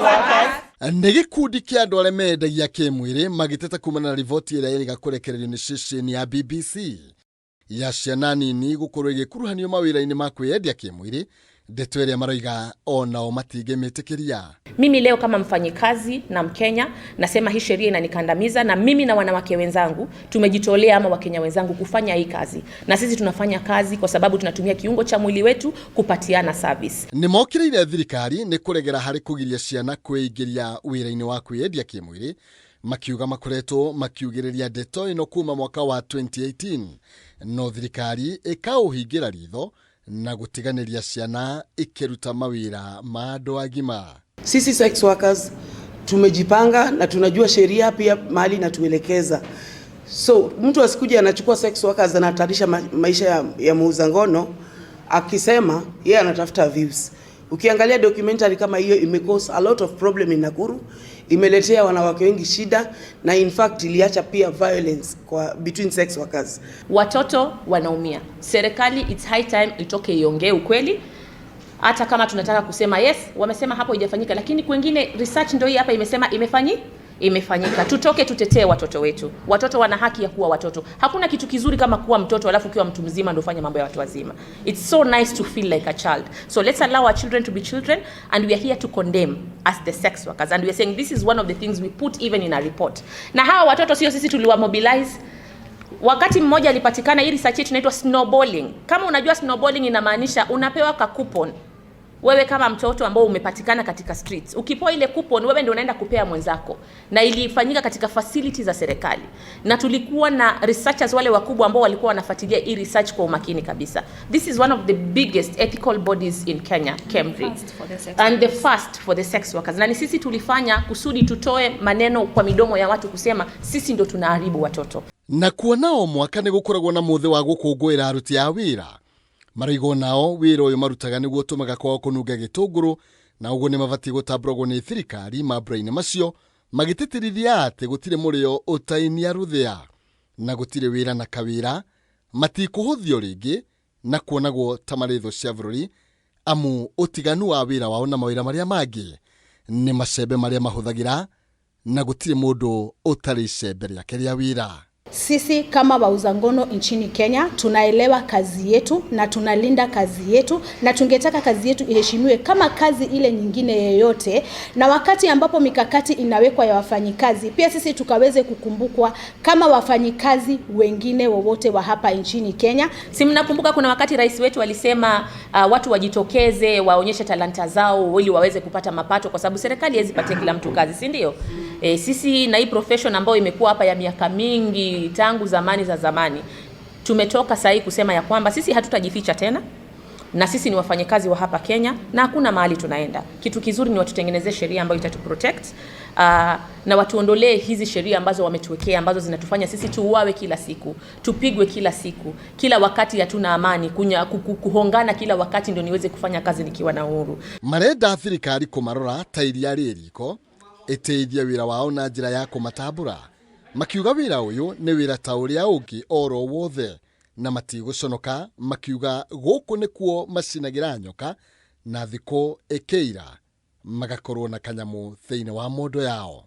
Workers. Nĩ gĩkundi kĩa andũ arĩa mendagia kĩmwĩrĩ magĩteta kumana na riboti ĩrĩa ĩrĩga kũrekererio nĩ ceceni ya BBC ya ciana nini gũkorwo igĩkuruhanio mawĩra-inĩ ma kwĩyendia kĩmwĩrĩ, ndeto ĩrĩa maroiga onao matingĩmĩtĩkĩria. Mimi leo kama mfanyikazi na Mkenya nasema hii sheria inanikandamiza, na mimi na wanawake wenzangu tumejitolea, ama Wakenya wenzangu, kufanya hii kazi, na sisi tunafanya kazi kwa sababu tunatumia kiungo cha mwili wetu kupatiana service. Nĩ mokĩrĩire thirikari nĩ kũregera harĩ kũgiria ciana kwĩingĩria wĩra-inĩ wa kwĩyendia kĩmwĩrĩ, makiuga makoretwo makiugĩrĩria ndeto ĩno kuma mwaka wa 2018, no thirikari ĩkaũhingĩra ritho na gũtiganĩria ciana ikĩruta mawĩra ma andũ agima. Sisi sex workers tumejipanga na tunajua sheria pia mahali inatuelekeza. So mtu asikuja anachukua sex workers, anahatarisha maisha ya muuza ngono akisema yeye anatafuta views. Ukiangalia documentary kama hiyo ime cause a lot of problem in Nakuru, imeletea wanawake wengi shida na in fact iliacha pia violence kwa between sex workers. Watoto wanaumia. Serikali, it's high time itoke iongee ukweli. Hata kama tunataka kusema yes, wamesema hapo haijafanyika, lakini kwengine research ndio hii hapa imesema imefanyika. Tutoke tutetee watoto wetu. Watoto wana haki ya kuwa watoto. Hakuna kitu kizuri kama kuwa mtoto alafu ukiwa mtu mzima ndio ufanye mambo ya watu wazima. It's so nice to feel like a child. So let's allow our children to be children, and we are here to condemn as the sex workers, and we are saying this is one of the things we put even in a report. Na hawa watoto sio sisi tuliwa mobilize. Wakati mmoja alipatikana, hii research yetu inaitwa snowballing. Kama unajua snowballing, inamaanisha unapewa ka coupon wewe kama mtoto ambao umepatikana katika streets, ukipewa ile coupon, wewe ndio unaenda kupea mwenzako, na ilifanyika katika facility za serikali, na tulikuwa na researchers wale wakubwa ambao walikuwa wanafuatilia hii research kwa umakini kabisa. This is one of the biggest ethical bodies in Kenya, KEMRI, and the first for the sex workers, na ni sisi tulifanya kusudi tutoe maneno kwa midomo ya watu kusema sisi ndio tunaharibu watoto. Na kuona o mwaka nĩ gũkoragwo na mũthĩ wa gũkũngũĩra aruti a wĩra, maroiga nao wĩra ũyũ marutaga nĩguo ũtũmaga kwao kũnunga gĩtũngũrũ, na ũguo nĩ mabatiĩ gũtambũragwo nĩ thirikari mambura-inĩ macio, magĩtĩtĩrithia atĩ gũtirĩ mũrĩo ũtainia rũthĩa na gũtirĩ wĩra na kawĩra matikũhũthio rĩngĩ na kuonagwo ta marĩ thũ cia bũrũri, amu ũtiganu wa wĩra wao na mawĩra marĩa mangĩ nĩ macembe marĩa mahũthagĩra, na gũtirĩ mũndũ ũtarĩ icembe rĩake rĩa wĩra. Sisi kama wauza ngono nchini Kenya tunaelewa kazi yetu na tunalinda kazi yetu, na tungetaka kazi yetu iheshimiwe kama kazi ile nyingine yeyote, na wakati ambapo mikakati inawekwa ya wafanyikazi, pia sisi tukaweze kukumbukwa kama wafanyikazi wengine wowote wa hapa nchini Kenya. Si mnakumbuka kuna wakati rais wetu alisema watu wajitokeze waonyeshe talanta zao ili waweze kupata mapato, kwa sababu serikali haiwezi patia kila mtu kazi, si ndio? E, sisi na hii profession ambayo imekuwa hapa ya miaka mingi tangu zamani za zamani, tumetoka sahii kusema ya kwamba sisi hatutajificha tena na sisi ni wafanyakazi wa hapa Kenya na hakuna mahali tunaenda. Kitu kizuri ni watutengenezee sheria ambayo itatu protect na watuondolee hizi sheria ambazo wametuwekea ambazo zinatufanya sisi tuuawe kila siku, tupigwe kila siku, kila wakati hatuna amani, kuhongana kila wakati ndio niweze kufanya kazi nikiwa na uhuru. Marenda thirikari kũmarora ta iria rĩ riko ĩteithie wĩra wao na njĩra ya kũmatambũra, makiuga wĩra ũyũ nĩ wĩra ta ũrĩa ũngĩ oro wothe na matigũconoka, makiuga gũkũ nĩkuo macinagĩra nyoka na thikũ ĩkĩira magakorwo na kanyamũ thĩinĩ wa mondo yao.